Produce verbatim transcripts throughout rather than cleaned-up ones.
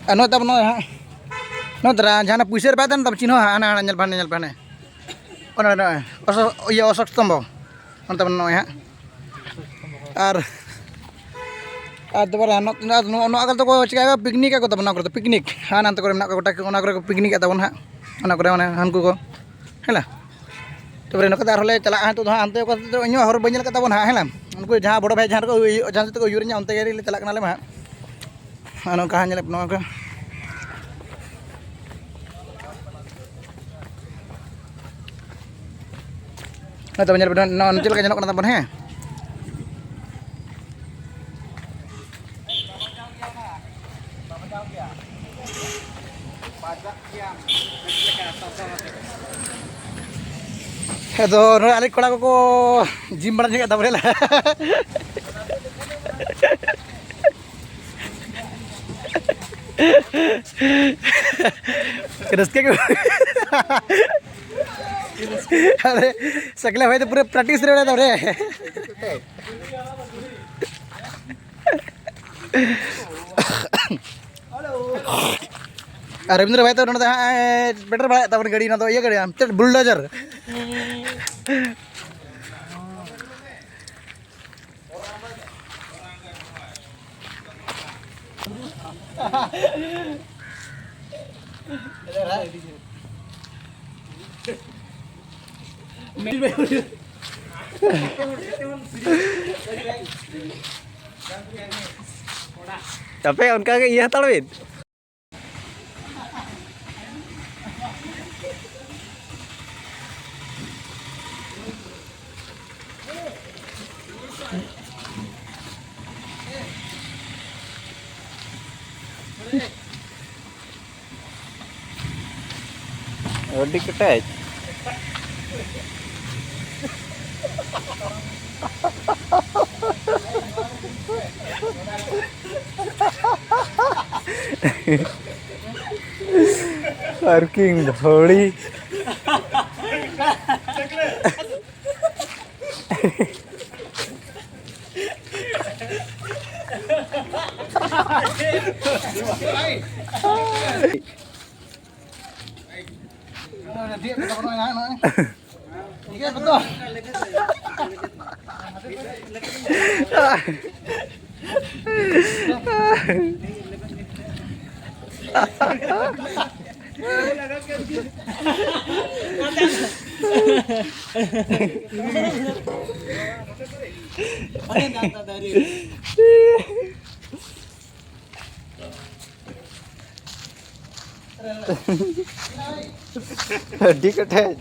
ᱟᱨ ᱱᱚᱜᱼᱚᱭ ᱛᱟᱵᱚᱱ ᱱᱚᱜᱼᱚᱭ ᱦᱟᱸᱜ, ᱱᱚᱜᱼᱚᱭ ᱛᱟᱨᱟ ᱡᱟᱦᱟᱱᱟᱜ ᱯᱩᱭᱥᱟᱹ ᱨᱮ ᱵᱟᱭ ᱛᱟᱦᱮᱱ ᱛᱟᱵᱚᱱ ᱪᱤᱱᱦᱟᱹ ᱦᱟᱸᱜ, ᱦᱟᱱᱟ ᱦᱟᱱᱟ ᱧᱮᱞ ᱯᱮ, ᱦᱟᱱᱮ ᱧᱮᱞ ᱯᱮ, ᱦᱟᱱᱮ ᱚᱱᱟ ᱱᱚᱜᱼᱚᱭ ᱚᱥᱚ-, ᱤᱭᱟᱹ ᱚᱥᱳᱠ ᱥᱛᱚᱢᱵᱷᱚ, ᱚᱱᱟ ᱛᱟᱵᱚᱱ ᱱᱚᱜᱼᱚᱭ ᱦᱟᱸᱜ᱾ ᱟᱨ, ᱟᱨ ᱛᱟᱨᱯᱚᱨᱮ ᱱᱚ-, ᱱᱚ-, ᱱᱚᱣᱟ ᱠᱚᱨᱮ ᱫᱚᱠᱚ ᱪᱤᱠᱟᱹᱭᱟ, ᱯᱤᱠᱱᱤᱠ ᱟᱠᱚ ᱛᱟᱵᱚᱱ ᱚᱱᱟ ᱠᱚᱨᱮ ᱫᱚ, ᱯᱤᱠᱱᱤᱠ᱾ ᱦᱟᱱᱟ ᱱᱟᱱᱛᱮ ᱠᱚᱨᱮ ᱢᱮᱱᱟᱜ ᱠᱚᱣᱟ ᱜᱚᱴᱟ, ᱚᱱᱟ ᱠᱚᱨᱮ ᱠᱚ ᱯᱤᱠᱱᱤᱠ ᱮᱫ ᱛᱟᱵᱚᱱ ᱦᱟᱸᱜ, ᱚᱱᱟ ᱠᱚᱨᱮ ᱢᱟᱱᱮ ᱦᱟᱹᱱᱠᱩ ᱠᱚ, ᱦᱮᱸ ᱞᱟ᱾ ᱛᱟᱨᱯᱚᱨᱮ ᱱᱚᱝᱠᱟ ᱛᱮ ᱟᱨᱦᱚᱸ ᱞᱮ ᱪᱟᱞᱟᱜᱼᱟ ᱱᱤᱛᱚᱜ ᱫᱚ ᱦᱟᱸᱜ, ᱦᱟᱱᱛᱮ ᱚᱠᱟ ᱥᱮᱫ ᱫᱚ ᱤᱧ ᱦᱚᱸ ᱦᱚᱨ ᱵᱟᱹᱧ ᱧᱮᱞ ᱟᱠᱟᱫ ᱛᱟᱵᱚᱱ ᱦᱟᱸᱜ, ᱦᱮᱸ ᱞᱟ᱾ ᱩᱱᱠᱩ ᱡᱟᱦᱟᱸ ᱵᱚᱲᱚ ᱵᱷᱟᱭ ᱡᱟᱦᱟᱸ ᱨᱮᱠᱚ ᱩᱭᱩ-, ᱡᱟᱦᱟᱸ ᱥᱮᱫ ᱛᱮᱠᱚ ᱩᱭᱩᱨᱤᱧᱟ ᱚᱱᱛᱮ ᱜᱮ ᱞᱮ ᱪᱟᱞᱟᱜ ᱠᱟᱱᱟᱞᱮ ᱢᱟ ᱦᱟᱸᱜ᱾ ᱟᱨ ᱱᱚᱝᱠᱟ ᱦᱟᱸᱜ ᱧᱮᱞᱮᱫ ᱱᱚᱣᱟ ᱠᱚ᱾ ᱦᱮᱸ, ᱛᱚᱵᱮ ᱧᱮᱞ ᱵᱮᱱ, ᱱᱚᱜᱼᱚᱭ ᱪᱮᱫ ᱞᱮᱠᱟ ᱧᱮᱞᱚᱜ ᱠᱟᱱᱟ ᱛᱟᱵᱚᱱ, ᱦᱮᱸ᱾ ᱟᱫᱚ ᱱᱚᱰᱮ ᱟᱞᱮ ᱠᱚᱲᱟ ᱠᱚᱠᱚ ᱡᱤᱢ ᱵᱟᱲᱟ ᱧᱚᱜ ᱮᱫᱟ ᱵᱚᱞᱮ᱾ ᱨᱟᱹᱥᱠᱟᱹ ᱜᱮ᱾ ᱟᱨᱮ, ᱥᱟᱠᱞᱟ ᱵᱷᱟᱭ ᱫᱚ ᱯᱩᱨᱟᱹ practice ᱨᱮ ᱢᱮᱱᱟᱭ ᱛᱟᱵᱚᱱᱟ᱾ ᱟᱨ ᱨᱚᱵᱤᱱᱫᱨᱚ ᱵᱷᱟᱭ ᱛᱚ ᱱᱚᱰᱮ ᱫᱚ ᱦᱟᱸᱜ ᱮ ᱯᱮᱴᱮᱨ ᱵᱟᱲᱟᱭᱮᱫ ᱛᱟᱵᱚᱱ ᱜᱟᱹᱰᱤ, ᱚᱱᱟ ᱫᱚ ᱤᱭᱟᱹ ᱜᱟᱹᱰᱤ, ᱪᱮᱫ bulldozer᱾ ᱟᱯᱮ ᱚᱱᱠᱟ ᱜᱮ ᱤᱭᱟᱹ ᱦᱟᱛᱟᱲ ᱵᱤᱱ᱾ ᱟᱹᱰᱤ ᱠᱮᱴᱮᱡ᱾ Parking ᱫᱷᱚᱲᱤ᱾ ᱪᱮᱫ ᱦᱚᱸ ᱵᱟᱹᱱᱩᱜᱼᱟ ᱱᱟᱦᱟᱜ ᱱᱚᱜᱼᱚᱭ᱾ ᱴᱷᱤᱠ ᱜᱮᱭᱟ, ᱵᱚᱛᱚᱨ᱾ ᱟᱹᱰᱤ ᱠᱮᱴᱮᱡ᱾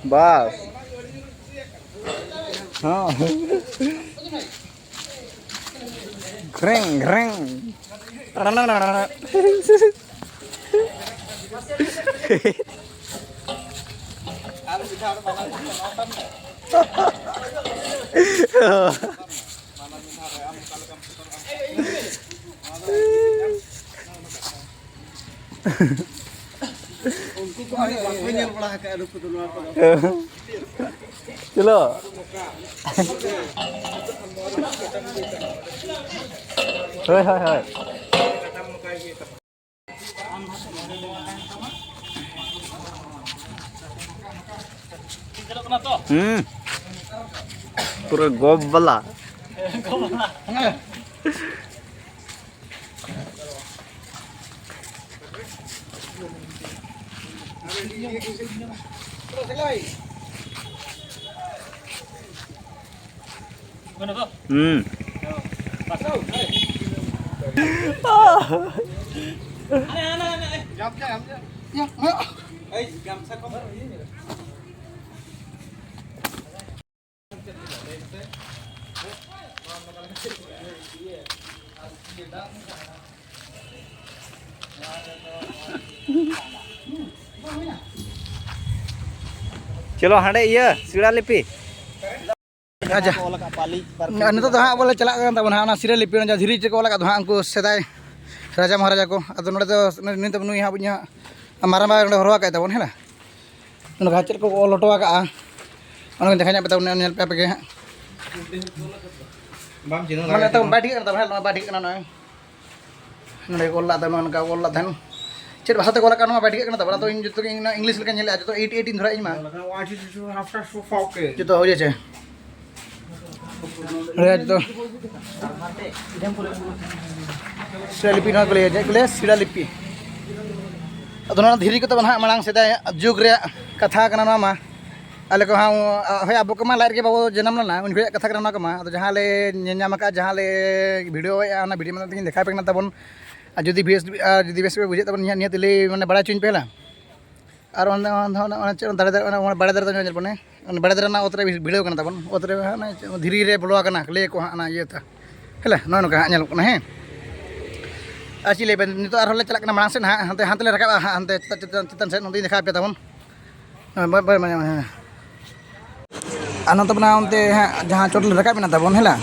ᱵᱟᱥ᱾ ᱦᱚᱸ᱾ ᱜᱷᱨᱮᱝ, ᱜᱷᱨᱮᱝ᱾ ᱩᱱᱠᱩ ᱠᱚ ᱢᱟᱱᱮ ᱵᱟᱠᱚ ᱧᱮᱞ ᱵᱟᱲᱟ ᱟᱠᱟᱫᱼᱟ ᱱᱩᱠᱩ ᱫᱚ ᱱᱚᱣᱟ ᱠᱚᱫᱚ᱾ ᱪᱚᱞᱚ᱾ ᱦᱳᱭ, ᱦᱳᱭ, ᱦᱳᱭ᱾ ᱦᱩᱸ᱾ ᱯᱩᱨᱟᱹ ᱜᱚᱯ ᱵᱟᱞᱟ᱾ ᱦᱩᱸ᱾ ᱪᱚᱞᱚ ᱦᱟᱸᱰᱮ ᱤᱭᱟᱹ ᱥᱤᱲᱟ ᱞᱤᱯᱤ᱾ ᱟᱪᱪᱷᱟ᱾ ᱚᱞ ᱟᱠᱟᱫ ᱯᱟᱹᱞᱤ ᱯᱟᱨᱠᱚᱢ ᱟᱨ ᱱᱤᱛᱚᱜ ᱫᱚ ᱦᱟᱸᱜ ᱵᱚᱞᱮ ᱪᱟᱞᱟᱜ ᱠᱟᱱ ᱛᱟᱵᱚᱱᱟ ᱦᱟᱸᱜ ᱚᱱᱟ ᱥᱤᱨᱟᱹ ᱞᱤᱯᱤ, ᱚᱱᱟ ᱡᱟᱦᱟᱸ ᱫᱷᱤᱨᱤ ᱨᱮᱠᱚ ᱚᱞ ᱟᱠᱟᱫ ᱫᱚ ᱦᱟᱸᱜ ᱩᱱᱠᱩ ᱥᱮᱫᱟᱭ ᱨᱟᱡᱟ ᱢᱚᱦᱟᱨᱟᱡᱟ ᱠᱚ᱾ ᱟᱫᱚ ᱱᱚᱰᱮ ᱫᱚ ᱱᱩᱭ ᱛᱟᱵᱚᱱ, ᱱᱩᱭ ᱦᱟᱸᱜ ᱵᱚᱱ ᱦᱟᱸᱜ ᱢᱟᱨᱟᱝ ᱵᱟᱵᱟ ᱱᱚᱰᱮ ᱦᱚᱨᱚ ᱟᱠᱟᱫ ᱛᱟᱵᱚᱱ, ᱦᱮᱸ ᱱᱟ? ᱱᱚᱰᱮ ᱦᱟᱸᱜ ᱪᱮᱫ ᱠᱚ ᱚᱞ ᱦᱚᱴᱚ ᱟᱠᱟᱫᱼᱟ, ᱚᱱᱟ ᱠᱚ ᱫᱮᱠᱷᱟᱣ ᱧᱚᱜ ᱯᱮ ᱛᱟᱵᱚᱱ, ᱧᱮᱞ ᱯᱮ ᱟᱯᱮ ᱜᱮ ᱦᱟᱸᱜ᱾ ᱵᱟᱢ ᱪᱤᱱᱦᱟᱹᱣ ᱢᱟᱱᱮ ᱫᱟᱲᱮᱭᱟᱜ ᱛᱟᱵᱚᱱ ᱠᱟᱱᱟ᱾ ᱵᱟᱭ ᱴᱷᱤᱠᱟᱹᱜ ᱠᱟᱱᱟ ᱛᱟᱵᱚᱱ, ᱱᱚᱣᱟ ᱵᱟᱭ ᱴᱷᱤᱠᱟᱹᱜ ᱠᱟᱱᱟ ᱱᱚᱜᱼᱚᱭ᱾ ᱱᱚᱰᱮ ᱠᱚ ᱚᱞ ᱞᱟᱫ ᱛᱟᱦᱮᱱ, ᱱᱚᱜᱼᱚ ᱱᱚᱝᱠᱟ ᱠᱚ ᱚᱞ ᱞᱟᱫ ᱛᱟᱦᱮᱱ᱾ ᱪᱮᱫ ᱵᱷᱟᱥᱟ ᱛᱮ ᱠᱚ ᱚᱞ ᱟᱠᱟᱫ ᱱᱚᱣᱟ ᱵᱟᱭ ᱴᱷᱤᱠᱟᱹᱜ ᱠᱟᱱᱟ ᱛᱟᱵᱚᱱ᱾ ᱟᱫᱚ ᱤᱧ ᱡᱚᱛᱚ ᱜᱮ ᱤᱧ ᱱᱚᱣᱟ English ᱞᱮᱠᱟᱧ ᱧᱮᱞᱮᱫᱼᱟ, ᱡᱚᱛᱚ eight eight ᱤᱧ ᱫᱷᱚᱨᱟ ᱤᱧ ᱢᱟ᱾ ᱡᱚᱛᱚ ᱦᱩᱭ ᱟᱪᱷᱮ᱾ ᱱᱚᱰᱮ ᱡᱚᱛᱚ ᱥᱤᱞᱟ ᱞᱤᱯᱤ, ᱱᱚᱣᱟ ᱠᱚ ᱞᱟᱹᱭᱟ, ᱪᱮᱫ ᱠᱚ ᱞᱟᱹᱭᱟ? ᱥᱤᱞᱟ ᱞᱤᱯᱤ᱾ ᱟᱫᱚ ᱱᱚᱣᱟ ᱫᱷᱤᱨᱤ ᱠᱚᱫᱚ ᱱᱟᱦᱟᱜ ᱢᱟᱲᱟᱝ ᱥᱮᱫᱟᱭ ᱡᱩᱜᱽ ᱨᱮᱭᱟᱜ ᱠᱟᱛᱷᱟ ᱠᱟᱱᱟ ᱱᱚᱣᱟ ᱢᱟ᱾ ᱟᱞᱮ ᱠᱚ ᱦᱟᱸᱜ, ᱦᱳᱭ, ᱟᱵᱚ ᱠᱚᱢᱟ ᱞᱟᱡ ᱨᱮᱜᱮ ᱵᱟᱵᱚ ᱡᱟᱱᱟᱢ ᱞᱮᱱᱟ, ᱩᱱ ᱡᱚᱠᱷᱚᱱᱟᱜ ᱠᱟᱛᱷᱟ ᱠᱟᱱᱟ ᱱᱚᱣᱟ ᱠᱚᱢᱟ᱾ ᱟᱫᱚ ᱡᱟᱦᱟᱸ ᱞᱮ ᱧᱮᱞ ᱧᱟᱢ ᱟᱠᱟᱫ, ᱡᱟᱦᱟᱸ ᱞᱮ ᱵᱷᱤᱰᱤᱭᱳᱭᱮᱫᱼᱟ, ᱚᱱᱟ ᱵᱷᱤᱰᱤᱭᱳ ᱢᱟᱫᱽᱫᱷᱚᱢ ᱛᱮᱜᱮᱧ ᱫᱮᱠᱷᱟᱣ ᱟᱯᱮ ᱠᱟᱱᱟ ᱛᱟᱵᱚᱱ᱾ ᱟᱨ ᱡᱩᱫᱤ ᱵᱮᱥ, ᱟᱨ ᱡᱩᱫᱤ ᱵᱮᱥ ᱯᱮ ᱵᱩᱡᱷᱟᱹᱣᱮᱫ ᱛᱟᱵᱚᱱ, ᱱᱤᱦᱟᱹᱛ, ᱱᱤᱦᱟᱹᱛ ᱞᱟᱹᱭ, ᱢᱟᱱᱮ, ᱵᱟᱲᱟᱭ ᱦᱚᱪᱚᱧ ᱯᱮ ᱦᱮᱞᱟ᱾ ᱟᱨ ᱚᱱᱟ, ᱚᱱᱟ, ᱚᱱᱟ, ᱚᱱᱟ ᱪᱮᱫ, ᱚᱱᱟ ᱫᱟᱨᱮ ᱫᱟᱨᱮ, ᱚᱱᱟ, ᱚᱱᱟ ᱵᱟᱲᱮ ᱫᱟᱨᱮ ᱫᱚ ᱧᱮᱞ ᱯᱮ, ᱚᱱᱟ ᱵᱟᱲᱮ ᱫᱟᱨᱮ ᱨᱮᱱᱟᱜ ᱚᱛ ᱨᱮ ᱵᱷᱤᱲᱟᱹᱣ ᱠᱟᱱᱟ ᱛᱟᱵᱚᱱ, ᱚᱛ ᱨᱮ ᱚᱱᱟ ᱫᱷᱤᱨᱤ ᱨᱮ ᱵᱚᱞᱚ ᱟᱠᱟᱱᱟ, ᱞᱟᱹᱭ ᱟᱠᱚ ᱦᱟᱸᱜ ᱚᱱᱟ ᱤᱭᱟᱹ ᱛᱮ᱾ ᱦᱮᱞᱟ, ᱱᱚᱜᱼᱚ ᱱᱚᱝᱠᱟ ᱦᱟᱸᱜ ᱧᱮᱞᱚᱜ ᱠᱟᱱᱟ, ᱦᱮᱸ᱾ ᱟᱨ ᱪᱮᱫ ᱞᱟᱹᱭ ᱵᱮᱱ, ᱱᱤᱛᱚᱜ ᱟᱨᱦᱚᱸ ᱞᱮ ᱪᱟᱞᱟᱜ ᱠᱟᱱᱟ ᱢᱟᱲᱟᱝ ᱥᱮᱫ ᱦᱟᱸᱜ, ᱦᱟᱱᱛᱮ, ᱦᱟᱱᱛᱮ ᱞᱮ ᱨᱟᱠᱟᱵᱼᱟ ᱦᱟᱸᱜ, ᱦᱟᱱᱛᱮ ᱪᱮᱛᱟᱱ, ᱪᱮᱛᱟᱱ, ᱪᱮᱛᱟᱱ ᱥᱮᱫ, ᱱᱚᱛᱮᱧ ᱫᱮᱠᱷᱟᱣ ᱟᱯᱮ ᱛᱟᱵᱚᱱ᱾ ᱦᱮᱸ, ᱵᱟᱭ, ᱵᱟᱭ, ᱵᱟᱭ, ᱦᱮᱸ᱾ ᱟᱨ ᱱᱚᱛᱮ ᱢᱮᱱᱟᱜᱼᱟ ᱚᱱᱛᱮ ᱦᱟᱸᱜ ᱡᱟᱦᱟᱸ ᱪᱚᱴ ᱞᱮ ᱨᱟᱠᱟᱵ ᱮᱱᱟ ᱛᱟᱵᱚᱱ, ᱦᱮᱞᱟ,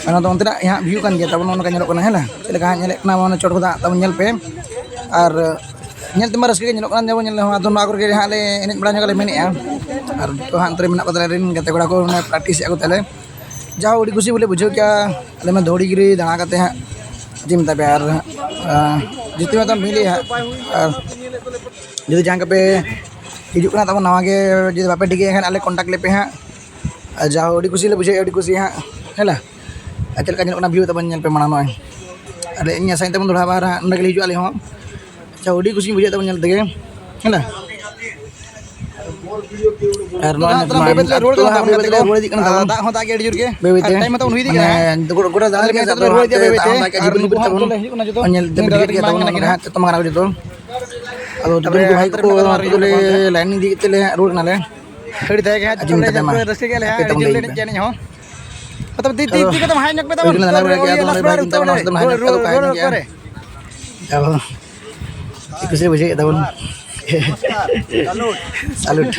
ᱚᱱᱟ ᱫᱚ ᱚᱱᱛᱮᱱᱟᱜ ᱦᱟᱸᱜ view ᱠᱟᱱ ᱜᱮᱭᱟ ᱛᱟᱵᱚᱱ, ᱱᱚᱜᱼᱚ ᱱᱚᱝᱠᱟ ᱧᱮᱞᱚᱜ ᱠᱟᱱᱟ, ᱦᱮᱞᱟ, ᱪᱮᱫ ᱞᱮᱠᱟ ᱦᱟᱸᱜ ᱧᱮᱞᱮᱫ ᱠᱟᱱᱟ ᱚᱱᱟ ᱪᱚᱴ ᱠᱚᱫᱚ ᱦᱟᱸᱜ ᱛᱟᱵᱚᱱ ᱧᱮᱞ ᱯᱮ᱾ ᱟᱨ ᱧᱮᱞ ᱛᱮᱢᱟ ᱨᱟᱹᱥᱠᱟᱹ ᱜᱮ ᱧᱮᱞᱚᱜ ᱠᱟᱱᱟ, ᱡᱮᱢᱚᱱ ᱧᱮᱞ ᱦᱚᱸ, ᱟᱫᱚ ᱱᱚᱣᱟ ᱠᱚᱨᱮ ᱜᱮ ᱦᱟᱸᱜ ᱞᱮ ᱮᱱᱮᱡ ᱵᱟᱲᱟ ᱧᱚᱜ ᱞᱮ ᱢᱮᱱᱮᱫᱼᱟ᱾ ᱟᱨ ᱱᱤᱛᱚᱜ ᱦᱟᱸᱜ ᱱᱚᱛᱮ ᱨᱮ ᱢᱮᱱᱟᱜ ᱠᱚ ᱛᱟᱞᱮᱭᱟ ᱨᱮᱱ ᱜᱟᱛᱮ ᱠᱚᱲᱟ ᱠᱚ, ᱢᱟᱱᱮ practice ᱮᱫᱼᱟ ᱠᱚ ᱛᱟᱞᱮ᱾ ᱡᱟ ᱦᱚᱸ ᱟᱹᱰᱤ ᱠᱩᱥᱤ ᱵᱚᱞᱮ ᱵᱩᱡᱷᱟᱹᱣ ᱠᱮᱜᱼᱟ, ᱟᱞᱮ ᱢᱟ ᱫᱷᱩᱲᱤᱜᱤᱨᱤ ᱫᱟᱬᱟ ᱠᱟᱛᱮ ᱦᱟᱸᱜ, ᱪᱮᱫ ᱤᱧ ᱢᱮᱛᱟ ᱯᱮᱭᱟ, ᱟᱨ, ᱟᱨ ᱡᱩᱛᱤ ᱢᱟᱛᱟᱢ ᱵᱷᱤᱲᱤ ᱦᱟᱸᱜ, ᱟᱨ ᱡᱩᱫᱤ ᱡᱟᱦᱟᱸ ᱜᱮᱯᱮ ᱦᱤᱡᱩᱜ ᱠᱟᱱᱟ ᱛᱟᱵᱚᱱ ᱱᱟᱣᱟ ᱜᱮ, ᱡᱩᱫᱤ ᱵᱟᱯᱮ ᱴᱷᱤᱠᱟᱹᱭᱟ ᱮᱱᱠᱷᱟᱱ ᱟᱞᱮ contact ᱞᱮᱯᱮ ᱦᱟᱸᱜ᱾ ᱟᱨ ᱡᱟ ᱦᱚᱸ ᱟᱹᱰᱤ ᱠᱩᱥᱤ ᱞᱮ ᱵᱩᱡᱷᱟᱹᱣᱮᱫᱼᱟ, ᱟᱹᱰᱤ ᱠᱩᱥᱤ ᱦᱟᱸᱜ, ᱦᱮᱸ ᱞᱟ᱾ ᱟᱨ ᱪᱮᱫ ᱞᱮᱠᱟ ᱧᱮᱞᱚᱜ ᱠᱟᱱᱟ view ᱛᱟᱵᱚᱱ ᱧᱮᱞ ᱯᱮ ᱢᱟᱲᱟᱝ ᱱᱚᱜᱼᱚᱭ᱾ ᱟᱨ ᱤᱧ ᱟᱥᱟᱧ ᱛᱟᱵᱚᱱ ᱫᱚᱦᱲᱟ ᱵᱟᱨ ᱦᱟᱸᱜ ᱱᱚᱸᱰᱮ ᱜᱮᱞᱮ ᱦᱤᱡᱩᱜᱼᱟ ᱟᱞᱮ ᱦᱚᱸ᱾ ᱟᱪᱪᱷᱟ, ᱟᱹᱰᱤ ᱠᱩᱥᱤᱧ ᱵᱩᱡᱷᱟᱹᱣᱮᱫ ᱛᱟᱵᱚᱱ ᱧᱮᱞ ᱛᱮᱜᱮ, ᱦᱮᱸ ᱞᱟ᱾ ᱟᱨ ᱱᱚᱣᱟ ᱛᱟᱲᱟᱢ ᱛᱟᱲᱟᱢ ᱵᱟᱹᱭ ᱵᱟᱹᱭ ᱛᱮᱞᱮ ᱨᱩᱣᱟᱹᱲ ᱠᱟᱱᱟ ᱛᱟᱵᱚᱱ ᱜᱟᱛᱮ ᱠᱚ᱾ ᱨᱩᱣᱟᱹᱲ ᱤᱫᱤᱜ ᱠᱟᱱᱟ ᱟᱨ ᱛᱟᱵᱚᱱ᱾ ᱫᱟᱜ ᱦᱚᱸ ᱫᱟᱜ ᱜᱮ ᱟᱹᱰᱤ ᱡᱳᱨ ᱜᱮ᱾ ᱵᱟᱹᱭ ᱵᱟᱹᱭ ᱟᱨ ᱛᱮ᱾ Time ᱦᱚᱸ ᱛᱟᱵᱚᱱ ᱦᱩᱭ ᱤᱫᱤᱜ ᱢᱟᱱᱮ ᱠᱟᱱᱟ᱾ ᱜᱚᱴᱟ, ᱜᱚᱴᱟ ᱫᱟᱜ ᱟᱞᱮ ᱞᱮᱠᱟ ᱢᱮᱱᱛᱮ ᱫᱚ ᱨᱩᱣᱟᱹᱲ ᱤᱫᱤᱜᱼᱟ ᱵᱟᱹᱭ ᱵᱟᱹᱭ ᱛᱮ᱾ ᱫᱟᱜ ᱦᱚᱸ ᱫᱟᱜ ᱜᱮ ᱟᱨ ᱡᱷᱤᱯᱤᱨ ᱱᱩᱠᱩ ᱡᱷᱤᱯᱤᱨ ᱦᱚᱸ ᱛᱟᱵᱚᱱ᱾ ᱚᱱᱛᱮ ᱞᱮ ᱦᱤᱡᱩᱜ ᱠᱟᱱᱟ ᱡᱚᱛᱚ᱾ ᱧᱮᱞ ᱛᱮ ᱱᱩᱭ ᱵᱤᱴᱤ ᱫᱟᱫᱟ ᱜᱮᱫ ᱛᱟᱠᱤᱱ ᱛᱟᱵᱚᱱ ᱢᱟᱨᱟᱝ ᱢᱟᱨᱟᱝ ᱡᱚᱛᱚ᱾ ᱟᱫᱚ ᱡᱚᱛᱚ ᱟᱞᱮ ᱦᱚᱲ ᱠᱚ ᱦᱟᱸᱜ ᱛᱟᱨᱯᱚᱨᱮ ᱱᱚᱛᱮ ᱫᱚᱞᱮ line ᱤᱫᱤ ᱠᱮᱫ ᱛᱮᱞᱮ ᱦᱟᱸᱜ ᱨᱩᱣᱟᱹᱲ ᱠᱟᱱᱟᱞᱮ᱾ ᱟᱹᱰᱤ ᱫᱟᱭᱟ ᱜᱮ ᱦᱟᱸᱜ ᱟᱨ ᱪᱮᱫ ᱮᱢ ᱢᱮᱛᱟᱢᱟ? ᱨᱟᱹᱥᱠᱟᱹ ᱜᱮᱭᱟᱞᱮ ᱦᱟᱸᱜ, ᱟᱯᱮ ᱟᱹᱰᱤ ᱛᱟᱵᱚᱱ ᱡᱳᱨ ᱞᱮ ᱜᱟᱹᱭ ᱮᱱᱮᱡ ᱜᱮᱭᱟ ᱮᱱᱮᱡ ᱦᱚᱸ᱾ ᱟᱫᱚ ᱛᱤ, ᱛᱤ, ᱟᱫᱚ ᱛᱤ ᱠᱚᱫᱚᱢ ᱦᱟᱭ ᱧᱚᱜ ᱯᱮ ᱛᱟᱵᱚᱱ᱾ ᱟᱹᱰᱤ ᱞᱟᱸᱫᱟ ᱵᱟᱲᱟ ᱠᱮᱫᱟ, ᱟᱫᱚ ᱱᱚᱰᱮ ᱵᱟᱭ ᱛᱟᱦᱮᱱ ᱛᱟᱵᱚᱱᱟ, ᱦᱚᱥᱴᱮᱞ ᱨᱮ ᱦᱟᱸᱜ ᱱᱤᱛᱚᱜ ᱫᱚ ᱦᱟᱭ ᱧᱚᱜ ᱜᱮᱭᱟ᱾ ᱟᱵᱚ ᱪᱮᱫ ᱠᱩᱥᱤ ᱵᱩᱡᱷᱟᱹᱣᱮᱫ ᱛᱟᱵᱚᱱ᱾ ᱥᱟᱞᱩᱴ᱾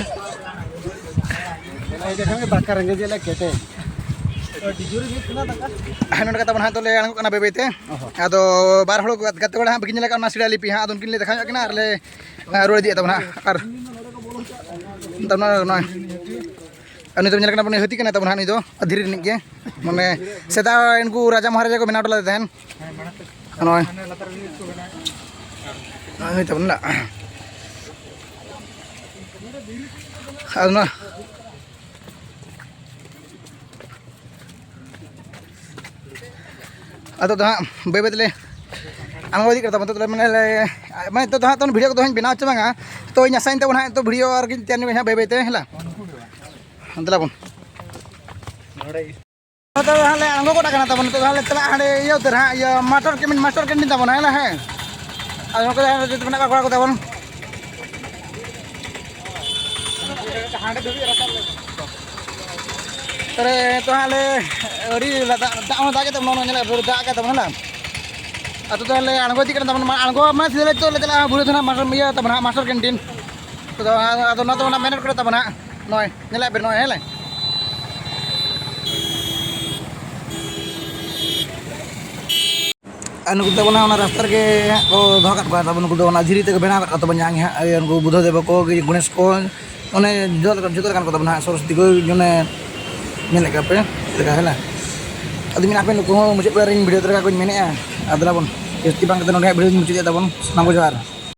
ᱦᱮᱸ, ᱱᱚᱰᱮ ᱠᱟᱛᱮ ᱵᱚᱱ ᱦᱟᱸᱜ ᱫᱚᱞᱮ ᱟᱬᱜᱚᱜ ᱠᱟᱱᱟ ᱵᱟᱹᱭ ᱵᱟᱹᱭ ᱛᱮ᱾ ᱟᱫᱚ ᱵᱟᱨ ᱦᱚᱲ ᱜᱟᱛᱮ ᱠᱚᱲᱟ ᱦᱟᱸᱜ ᱵᱟᱹᱠᱤᱱ ᱧᱮᱞ ᱟᱠᱟᱫ ᱚᱱᱟ ᱥᱤᱲᱟ ᱞᱤᱯᱤ ᱦᱟᱸᱜ, ᱟᱫᱚ ᱩᱱᱠᱤᱱ ᱞᱮ ᱫᱮᱠᱷᱟᱣ ᱧᱚᱜ ᱠᱤᱱᱟ ᱟᱨ ᱞᱮ, ᱮᱸ, ᱨᱩᱣᱟᱹᱲ ᱤᱫᱤᱭᱮᱫ ᱛᱟᱵᱚᱱᱟ ᱦᱟᱸᱜ᱾ ᱟᱨ ᱱᱚᱜᱼᱚᱭ, ᱱᱚᱜᱼᱚᱭ ᱟᱨ ᱱᱩᱭ ᱫᱚ ᱧᱮᱞ ᱠᱟᱱᱟ ᱵᱚᱱ, ᱦᱟᱹᱛᱤ ᱠᱟᱱᱟᱭ ᱛᱟᱵᱚᱱ ᱦᱟᱸᱜ ᱱᱩᱭ ᱫᱚ, ᱫᱷᱤᱨᱤ ᱨᱤᱱᱤᱡ ᱜᱮ᱾ ᱢᱟᱱᱮ ᱥᱮᱫᱟᱭ ᱩᱱᱠᱩ ᱨᱟᱡᱟ ᱢᱚᱦᱟᱨᱟᱡᱟ ᱠᱚ ᱵᱮᱱᱟᱣ ᱦᱚᱴᱚ ᱞᱮᱫᱮ ᱛᱟᱦᱮᱱ᱾ ᱱᱚᱜᱼᱚᱭ᱾ ᱱᱚᱜᱼᱚᱭ ᱛᱟᱵᱚᱱ ᱱᱟᱜ᱾ ᱟᱫᱚ ᱱᱚᱣᱟ ᱟᱫᱚ ᱫᱚ ᱦᱟᱸᱜ ᱵᱟᱹᱭ ᱵᱟᱹᱭ ᱛᱮᱞᱮ ᱟᱬᱜᱚ ᱤᱫᱤᱜ ᱠᱟᱱᱟ ᱛᱟᱵᱚᱱ᱾ ᱱᱤᱛᱚᱜ ᱫᱚᱞᱮ ᱢᱟᱱᱮ ᱞᱮ, ᱢᱟᱱᱮ ᱱᱤᱛᱚᱜ ᱫᱚ ᱦᱟᱸᱜ ᱛᱟᱵᱚᱱ ᱵᱷᱤᱰᱤᱭᱳ ᱠᱚᱫᱚ ᱦᱟᱸᱜ ᱵᱮᱱᱟᱣ ᱦᱚᱪᱚ ᱵᱟᱝᱟ᱾ ᱛᱚ ᱤᱧ ᱟᱥᱟᱭᱟᱹᱧ ᱛᱟᱵᱚᱱ ᱦᱟᱸᱜ ᱱᱤᱛᱚᱜ ᱵᱷᱤᱰᱤᱭᱳ ᱟᱨᱠᱤᱧ ᱛᱮᱭᱟᱨ ᱧᱚᱜ ᱦᱟᱸᱜ ᱵᱟᱹᱭ ᱵᱟᱹᱭ ᱛᱮ, ᱦᱮᱸ ᱞᱟ᱾ ᱫᱮᱞᱟ ᱵᱚᱱ᱾ ᱱᱤᱛᱚᱜ ᱫᱚ ᱦᱟᱸᱜ ᱞᱮ ᱟᱬᱜᱚ ᱜᱚᱫ ᱟᱠᱟᱱᱟ ᱛᱟᱵᱚᱱ᱾ ᱱᱤᱛᱚᱜ ᱫᱚ ᱦᱟᱸᱜ ᱞᱮ ᱪᱟᱞᱟᱜᱼᱟ ᱦᱟᱸᱰᱮ ᱤᱭᱟᱹ ᱩᱛᱟᱹᱨ ᱦᱟᱸᱜ, ᱤᱭᱟᱹ ᱢᱟᱥᱴᱟᱨ ᱠᱮᱱᱴᱤᱱ, ᱢᱟᱥᱴᱟᱨ ᱠᱮᱱᱴᱤᱱ ᱛᱟᱵᱚᱱ, ᱦᱮᱸ ᱞᱟ, ᱦᱮᱸ᱾ ᱟᱨ ᱱᱚᱝᱠᱟ ᱡᱟᱦᱟᱸ ᱡᱩᱫᱤ ᱢᱮᱱᱟᱜ ᱠᱚᱣᱟ ᱠᱚᱲᱟ ᱠᱚ ᱛᱟᱵᱚᱱ᱾ ᱛᱟᱦᱞᱮ ᱱᱤᱛᱚᱜ ᱦᱟᱸᱜ ᱞᱮ ᱟᱹᱰᱤ ᱫᱟᱜ, ᱫᱟᱜ ᱦᱚᱸ ᱫᱟᱜ ᱜᱮ ᱛᱟᱵᱚᱱ, ᱱᱚᱜᱼᱚᱭ ᱧᱮᱞᱮᱫ ᱯᱩᱨᱟᱹ ᱫᱟᱜ ᱜᱮ ᱛᱟᱵᱚᱱ, ᱦᱮᱸ ᱞᱟ᱾ ᱟᱫᱚ ᱛᱟᱦᱞᱮ ᱟᱬᱜᱚ ᱤᱫᱤᱜ ᱠᱟᱱᱟ ᱛᱟᱵᱚᱱ, ᱢᱟ ᱟᱬᱜᱚ ᱢᱟ ᱥᱤᱫᱷᱟᱹ ᱱᱤᱛᱚᱜ ᱞᱮ ᱪᱟᱞᱟᱜᱼᱟ ᱵᱩᱨᱩ ᱫᱷᱟᱨᱟ ᱢᱟᱥᱴᱟᱨ, ᱤᱭᱟᱹ ᱛᱟᱵᱚᱱ ᱦᱟᱸᱜ ᱢᱟᱥᱴᱟᱨ ᱠᱮᱱᱴᱤᱱ᱾ ᱟᱫᱚ, ᱟᱫᱚ ᱱᱚᱣᱟ ᱫᱚ ᱚᱱᱟ ᱢᱮᱱ ᱨᱳᱰ ᱠᱚᱨᱮ ᱛᱟᱵᱚᱱ ᱦᱟᱸᱜ, ᱱᱚᱜᱼᱚᱭ ᱧᱮᱞᱮᱫ ᱵᱮᱱ ᱱᱚᱜᱼᱚᱭ, ᱦᱮᱸ ᱞᱟ᱾ ᱟᱨ ᱱᱩᱠᱩ ᱛᱟᱵᱚᱱ ᱦᱟᱸᱜ ᱚᱱᱟ ᱨᱟᱥᱛᱟ ᱨᱮᱜᱮ ᱦᱟᱸᱜ ᱠᱚ ᱫᱚᱦᱚ ᱠᱟᱜ ᱠᱚᱣᱟ ᱛᱟᱵᱚᱱ, ᱱᱩᱠᱩ ᱫᱚ ᱚᱱᱟ ᱫᱷᱤᱨᱤ ᱛᱮᱠᱚ ᱵᱮᱱᱟᱣ ᱠᱟᱜ ᱠᱚᱣᱟ ᱛᱟᱵᱚᱱ, ᱡᱟᱦᱟᱸ ᱜᱮ ᱦᱟᱸᱜ, ᱤᱭᱟᱹ, ᱱᱩᱠᱩ ᱵᱩᱫᱷᱚ ᱫᱮᱵᱚ ᱠᱚ, ᱜᱚᱬᱮᱥ ᱠᱚ, ᱚᱱᱮ ᱡᱚᱛᱚ ᱞᱮᱠᱟᱱ, ᱡᱚᱛᱚ ᱞᱮᱠᱟᱱ ᱠᱚ ᱛᱟᱵᱚᱱ ᱦᱟᱸᱜ, ᱥᱚᱨᱚᱥᱚᱛᱤ ᱠᱚ, ᱚᱱᱮ ᱧᱮᱞᱮᱫ ᱠᱚᱣᱟ ᱯᱮ ᱪᱮᱫ ᱞᱮᱠᱟ, ᱦᱮᱸ ᱞᱟ᱾ ᱟᱫᱚ ᱢᱮᱱᱟᱜ ᱯᱮ ᱱᱩᱠᱩ ᱦᱚᱸ ᱢᱩᱪᱟᱹᱫ ᱠᱚᱨᱮ ᱤᱧ ᱵᱷᱤᱰᱤᱭᱳ ᱛᱮ ᱞᱮᱠᱟ ᱠᱚᱧ ᱢᱮᱱᱮᱫᱼᱟ᱾ ᱟᱨ ᱫᱮᱞᱟ ᱵᱚᱱ, ᱡᱟᱹᱥᱛᱤ ᱵᱟᱝ ᱠᱟᱛᱮ ᱱᱚᱰᱮ ᱦᱟᱸᱜ ᱵᱷᱤᱰᱤᱭᱳ ᱫᱚᱧ ᱢᱩᱪᱟᱹᱫᱮᱫ ᱛᱟᱵᱚᱱ᱾ ᱥᱟᱱᱟᱢ ᱠᱚ ᱡᱚᱦᱟᱨ᱾